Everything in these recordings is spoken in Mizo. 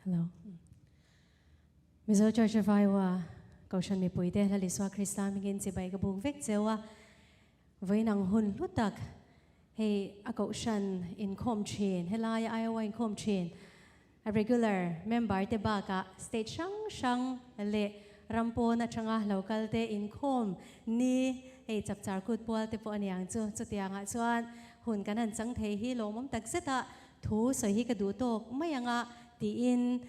Hello. Mizo Church of Iowa Kohhran mipuite Lal Isua Krista hmingin chibai ka buk vek cheu a. Vawiin ang hun hlu tak hei a Kohhran inkhawm thin, helaia Iowa inkhawm thin a regular member te bakah state hrang hrang leh ram pawn atanga lo kal te inkhawm ni hei chapchar kut pual te pawh a niang chu. Chutiangah chuan hun kan han chang thei hi lawmawm tak zet a. Thu sawi hi ka duh tawk mai ang a tiin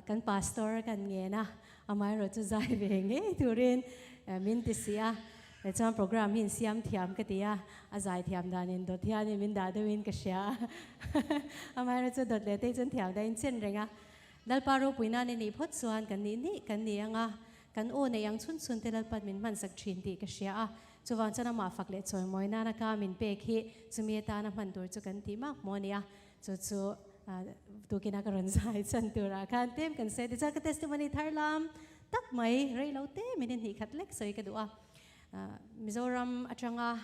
kan pastor kan ngen a, amaherawh chu zai ve ngei turin min ti si a, chuan program hi insiam thiam ka ti a, a zai thiam danin dawt hianin min dah deuhin ka hria a, amaherawh chu dawt leh te hi chuan thiam dahin chen reng a, Lalpa ropui nan i nih phawt chuan kan nih nih kan ni ang a, kan aw neih ang chhun chhun te Lalpan min hmansak thin tih ka hria a, Chuvang chuan amah fak leh chawimawi nana ka min pek hi chumi atana hman tur chu kan tih mak maw a nia. Chu chu tukina ka rawn zai chan turah khan tlem kan sawi a. Tichuan ka testimony thar lam tak mai rei lo te min inhnih khat lek sawi ka duh a. Mizoram atanga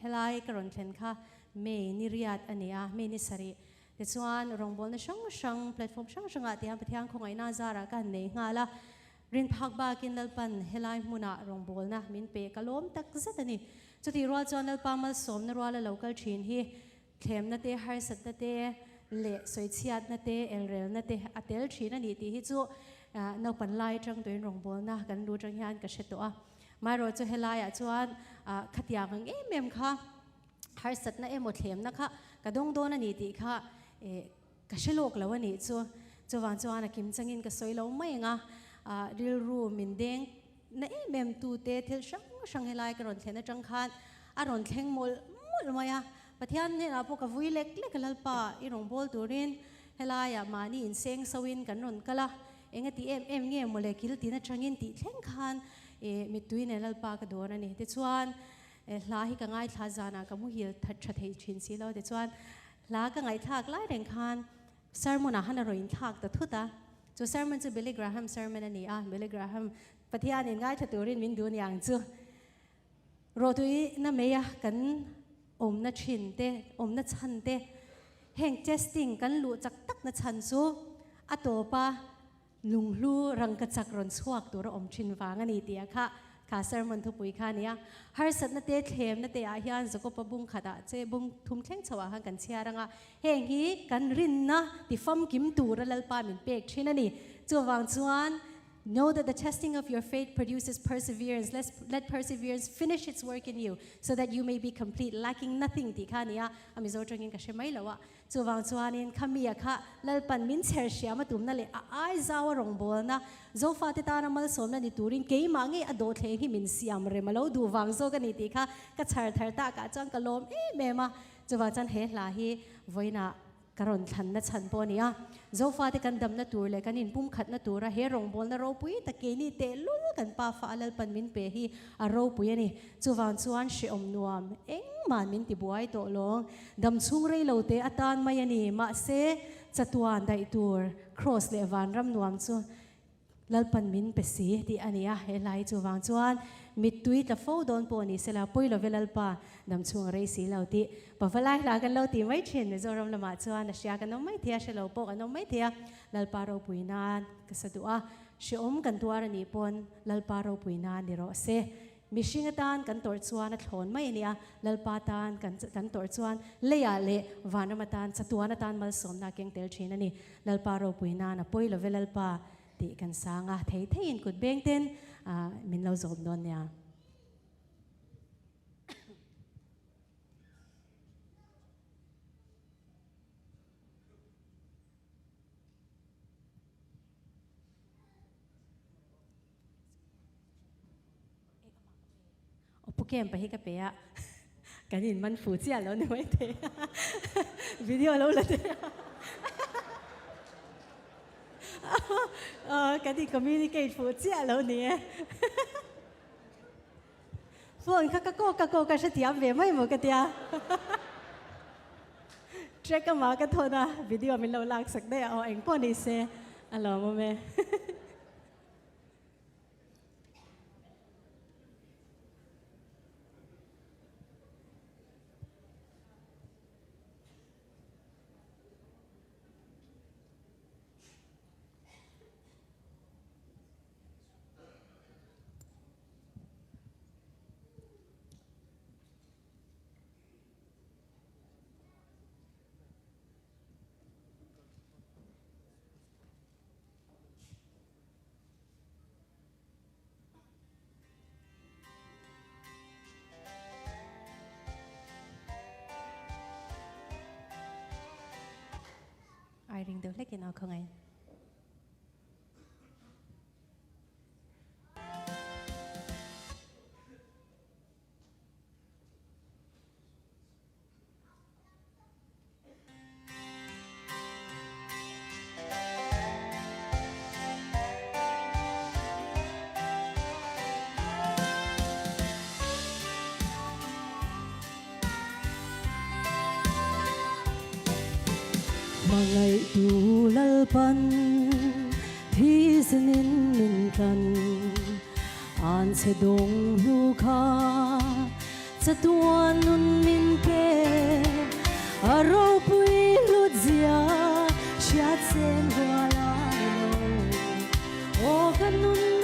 helai ka rawn thlen kha May ni riat a ni a, May ni sarih. Tichuan rawngbawlna hrang hrang platform hrang hrangah tihian Pathian khawngaihna zarah ka han nei nghal a. Rin phak bakin Lalpan helai hmunah rawngbawlna min pe ka lawm tak zet a ni. Chutih rual chuan Lalpa malsawmna ruala lo kal thin hi thlemna te, harsatna te leh sawichhiatna te, elrelna te a tel thin a ni tih hi chu naupan lai atang tuin rawngbawlna kan lu atang hian ka hre tawh a. Maherawh chu helaiah chuan khatiang ang em em kha harsatna emaw thlemna kha ka dawng dawn a ni tih kha Ka hre lawk lo a nih chu. Chuvang chuan a kim changin ka sawi lo mai ang a, rilru min deng na em em tu te thil hrang hrang helai ka rawn thlen atang khan a rawn thleng mawlh mawlh mai a. Pathian hnenah pawh ka vui lek lek a Lalpa i rawn bawl turin helaiah mahni inseng soin kan rawn kal a, enga ti em em nge mawle kil tin atangin tih thleng khan mittui nen Lalpa ka dawn a ni. Tichuan hla hi ka ngaithla zanah ka muhil that tha thei thin si lo tichuan Hla ka ngaihthlak lai reng khan sermon ah han a rawn inthlak ta thut a, chu sermon chu Billy Graham sermon a ni a, Billy Graham Pathianin ngaithla turin min duh niang chu rawhtui na mei a kan awmna thin te, awmna chhan te, heng testing kan luh chak tak na chhan chu a tawp a Lunghlu rangkachak rawn chhuak tur a awm thin vang a ni tih a kha kha sermon thupui kha a ni a. Harsatna te thlemna te ah hian Jakopa bung khat ah che bung thum thleng chho ah khan kan chhiar ang a, heng hi kan rinna ti famkim tur a Lalpa min pek thin a ni. Chuvang chuan Know that the testing of your faith produces perseverance, let let perseverance finish its work in you, so that you may be complete, lacking nothing tih kha a ni a, a Mizo tangin ka hre mai lo a. Chuvang chuanin khami a kha Lalpan min chher hriam a tumna leh a ai zau a rawngbawlna Zofate tana malsawmna ni turin keimah ngei a dawhthleng hi min siam rem a lo duh vang zawk a ni tih kha ka chhar thar takah chuan ka lawm em em a. Chuvang chuan he hla hi vawiinah ka rawn thlanna chhan pawh a ni a. Zofate kan damna tur leh kan inpumkhatna tura he rawngbawlna ropui tak keini tehlul kan pa fa a Lalpan min pe hi a ropui a ni. Chuvang chuan hrehawm nuam engmah min ti buai tawh lawng. Dam chhung rei lo te atan mai a ni. Mahse, chatuan daih tur Kraws leh vanram nuam chu Lalpan min pe si tih a ni a. He hla hi chuvang chuan mittui tla fo dawn pawh ni sela, pawi love Lalpa dam chhung a rei si lo tih Pavalai hla kan lo ti mai thin. Mizoram lamah chuan a hria kan awm mai thei a, hre lo pawh kan awm mai thei a. Lalpa ropui nan ka sa duh a, hrehawm kan tuar a nih pawn Lalpa ropui nan ni rawh se. Mihring atan kan tawrh chuan a thlawn mai a nia, Lalpa tan kan kan tawrh chuan leiah leh vanram atan chatuan atan malsawmna a keng tel thin a ni. Lalpa ropui nan a pawi love Lalpa tih kan sang a, thei theiin kut beng ten min lo zawm dawn nia. Pu Kem pa hi ka pe a, kan in man fu chiah lo ni mai thei a, video lo la thei a, kan in communicate fu chiah lo ni e. Phone kha ka kawk ka kawk a hrethiam ve mai maw ka tia. Track amah ka thawn a, video min lo lak sak daih a, aw engpawh ni se a lawmawm e. Ring deuh hlekin a khawngaih. Hmangaihtu Lalpan thisenin min tlan, an chhe dawng hnu kha chatuan nun min pe. A ropui hlut zia hriat sen rual a ni lo, aw ka nun.